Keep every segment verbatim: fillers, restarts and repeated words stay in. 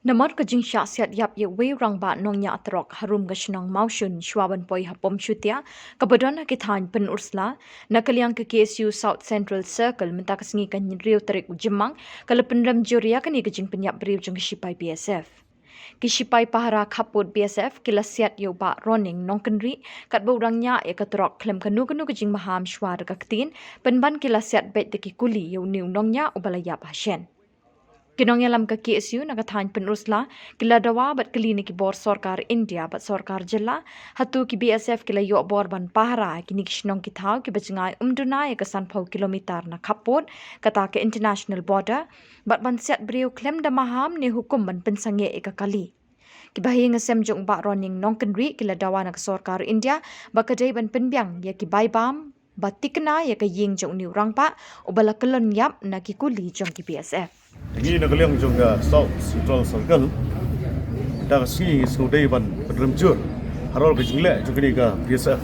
Namar ka jingshah siat ïap ïa uwei u rangbah nongñiah trok harum ka shnong Mawshun shuwa ban poi ha Pom Shutia, kaba don ha ki thaiñ Pynursla, na ka liang ka K S U South Central Circle mynta ka sngi ka hynriew tarik u Jymmang, ka la pynrem jur ïa kane ka jingpynïap briew jong ki shipai B S F. Ki shipai pahara khappud B S F ki la siat ïa u Bah Roning Nongkynrih katba u dang ñiah ïa ka trok khlem kano kano ka jingmaham shuwa da ka ktien, pynban ki la siat beit da ki kuli ïa une u nongñiah uba la ïap hashen. Ki nongïalam ka K S U na ka thaiñ Pynursla ki la dawa bad kylli na ki bor sorkar India bad sorkar jylla, hato ki B S F ki la ïoh bor ban pahara kine ki shnong ki thaw kiba jngai ym duna ïa ka sanphew kilometer na khappud, kata ka international border, bad ban siat briew khlem da maham ne hukum ban pynsangeh ïa ka kali. Ki bahaïing hasem jong u Bah Roning Nongkynrih ki la dawa na ka sorkar India ba ka dei ban pynbiang ïa ki bai bam ba tikna ïa ka ïing jong une u rangbah uba la kyllon ïap na ki kuli jong ki B S F. Ngi na ka liang jong ka South Central Circle, da ka sngi ngi sngewdei ban pynrem jur halor ka jingleh jong kane ka B S F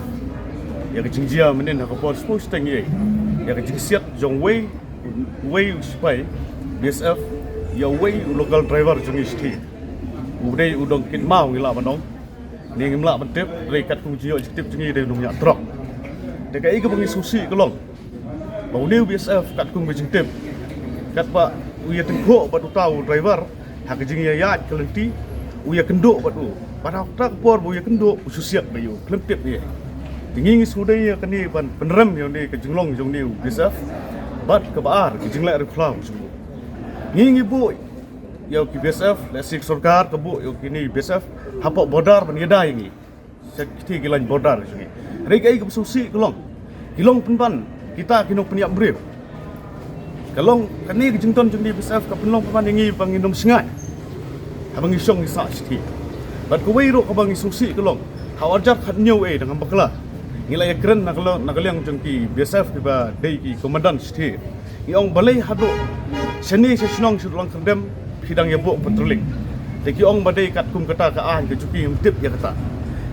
ïa ka jingjia mynnin ha ka por shu shteng ïa ka jingsiat jong uwei, uwei u shipai B S F ïa uwei u local driver jong ngi shithi. U dei u dong kit maw ngi lah ban ong. Ne ngim lah ban tip, dei katkum jingïoh jingtip jong ngi dei u nongñiah trok. Te kaei kaba ngi sngewsih ka long ba une u B S F katkum ka jingtip, katba u ïa tyngkhuh bad uta u driver ha ka jingïaid ka lynti, u ïa kynduh bad u. Bad ha kata ka por ba u ïa kynduh u shu siat bad u khlem tip ïa. Te ngi ngi sngewdei ïa kane ban pynrem ïa une ka jinglong jong une u B S F. Bad kaba ar ka jingleh riewkhlaw jong u. Ngi ngi buh ïa ki B S F, lehse ka sorkar ka buh ïa kine B S F hapoh border ban ïada ïa ngi. Sa kiti ki lain border jong ngi. Hynrei kaei kaba sngewsih ka long, ki long pynban kita ki nongpynïap briew. Ka long kane ka jingdon jong ki B S F ka pynlong pynban ïa ngi ba ngin ym shngaiñ haba ngi shong ngi sah shithi. Bad kawei ruh kaba ngi sngewsih ka long, ha u arjar khathynñiew ei dang ym bakla, ngi la ïakren na ka liang jong ki B S F kiba dei ki komandan shithi. Ngi ong balei haduh shane sha shnong sha Dlang Kyrdem phi dang ïa buh patrolling. Te ki ong ba dei katkum kata ka aiñ ka jong ki, ngim tip ïa kata.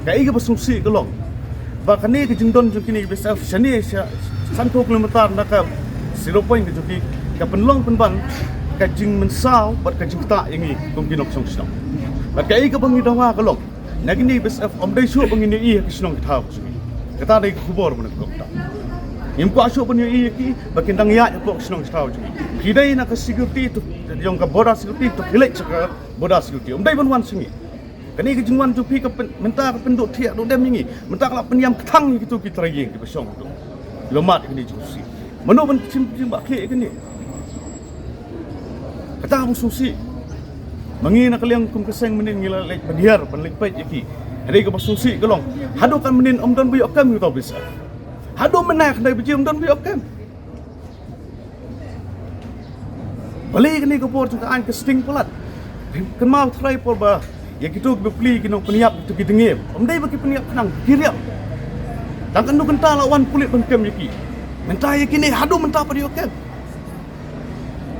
Kaei kaba sngewsih ka long ba kane ka jingdon jong kine ki B S F shane sha sanphew kilometer na ka zero point ka jong ki ka pynlong pynban ka jingmynsaw bad ka jingktah ïa ngi kum ki nongshong shnong. Bad kaei kaba ngi dawa ka long, na kine ki B S F ym dei shuh ba ngin ïohi ha ki shnong ki thaw. Kata dei ka khubor ba nga kwah. Ngim kwah shuh ban ïohi ïa ki ba kin dang ïaid hapoh ka shnong ki thaw jong ngi. Phi dei na ka security to, jong ka border security to, phi leit sha ka border security. Ym dei ban wan sha ngi. Kane ka jingwan jong phi ka pyn-, mynta ka pynduh thiah duh dem ïa ngi. Mynta ka la pynïam kthang ïa kito ki trai ïing kiba shong tu, kiba mad ïa kine jong si. Mano ban shim, shim ba khlieh ïa kine? Kata ba sngewsih. Ma ngi na ka liang kum ka seng mynnin ngi la leit pynhiar ban leit peit ïa ki. Hynrei kaba sngewsih ka long, haduh kan mynnin ym don ba ïoh kem ïa uta u B S F. Haduh mynne khyndai baje ym don ba ïoh kem. Balei kane ka por jong ka aiñ ka sting palat? Kynmaw trai por ba ïa kito kiba plie ki nongpynïap, kito ki dngiem, ym dei ba ki pynïap khnang, ki riam. Tang kano kynta la wan pulit ban kem ïa ki. Mynta ïa kine haduh mynta pat ïoh kem.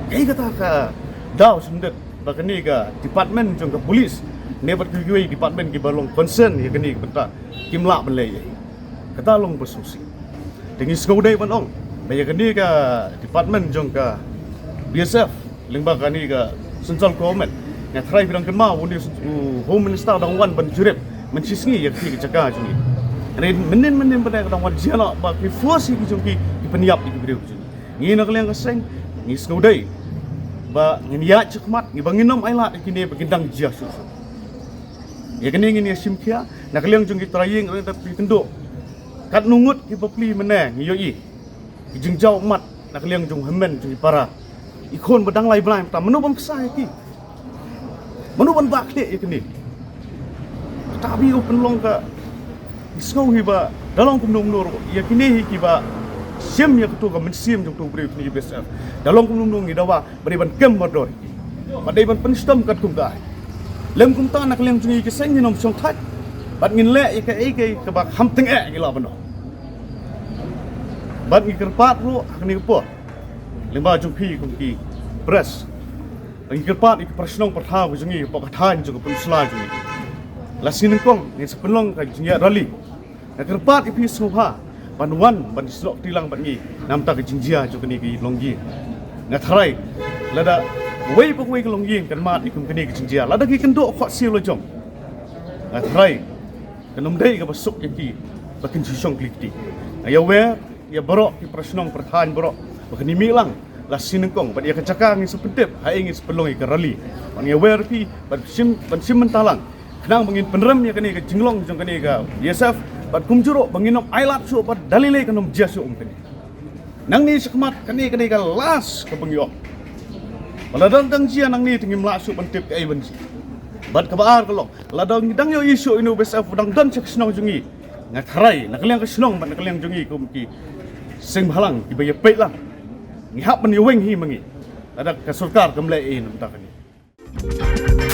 Kaei kata ka daw shyndet ba kane ka department jong ka police ne bad kiwei kiwei department kiba long concern ïa kane ka bynta kim lah ban leh ei ei. Kata long ba sngewsih. Te ngi sngewdei ban ong ba ïa kane ka department jong ka B S F lyngba kane ka central government, nga trai phi dang kynmaw une u Home Minister dang wan ban jurip mynshisngi ïa kane ka jaka jong ngi. Hynrei mynnin mynnin ba dang wan jia noh ba ki force ïa ki jong ki, ki pynïap ïa ki briew jong ngi. Ngi na ka liang ka seng ngi sngewdei ba ngin ïaid shakhmat, ngi ba ngin ym ailad ïa kine ba kin dang jia shuh shuh. Ïa kane ngin ïa shim khia na ka liang jong ki trai ïing, da phi kynduh katno ngut kiba plie mynne ngi ïohi. Ki jingjaw mat na ka liang jong hynmen jong ki para. I khun ba dang lai bnai mynta mano ban kyrsha ïa ki? Mano ban bah khlieh ïa kine? Kata ba ïa u pynlong ka, ngi sngew hi ba da long kumno kumno ruh ïa kine hi kiba shim ïa kato ka mynsiem jong uto u briew, kine ki B S F. Da long kumno kumno ngi dawa ba dei ban kem mardor ïa ki, ba dei ban pynshitom katkum ka aiñ. Lym kumta na ka liang jong ngi ki seng ngin ym shongthait bad ngin leh ïa kaei kaei kaba kham tyngeh ngi lah ban ong. Bad ngi kyrpad ruh ha kane ka por lyngba jong phi kum ki press, ngi kyrpad ïa ki para shnong para thaw ka jong ngi hapoh ka thaiñ jong ka Pynursla jong ngi. La sien nyngkong ngin sa pynlong ka jingïaid rally. Nga kyrpad ïa phi sngewbha ban wan ban ïasnoh kti lang bad ngi na bynta ka jingjia jong kane ka longïing. Nga tharai Lada wei pa wei ka longïing kan mad ïa kum kane ka jingjia, lada ki kynduh khohsiew la jong, nga tharai kan ym dei kaba suk ïa ki ba kin shu shong kli kti. Nga ïawer ïa baroh ki para shnong para thaiñ baroh ba kan ïa mih lang la shi nyngkong, bad ïa ka jaka ngin sa pyntip ha ïa ngin sa pynlong ïa ka rally. Ban ïawer phi ban shim, ban shim bynta lang khnang ba ngin pynrem ïa kane ka jinglong jong kane ka B S F, bad kumjuh ruh ba ngin ym ailad shuh, bad da lei lei kan ym jia shuh kum kane. Nangne shakhmat kane ka dei ka last kaba ngi ong. Ba lada dang jia nangne te ngim lah shuh ban tip kaei ban jia. Bad kaba ar ka long, lada ngi dang ïohi shuh ïa une u B S F u dang don sha ka shnong jong ngi, nga tharai na ka liang ka shnong bad na ka liang jong ngi kum ki seng bhalang kiba ïa peit lang, ngi hap ban ïa weng hi ma ngi lada ka sorkar kam leh ei na ka bynta kane.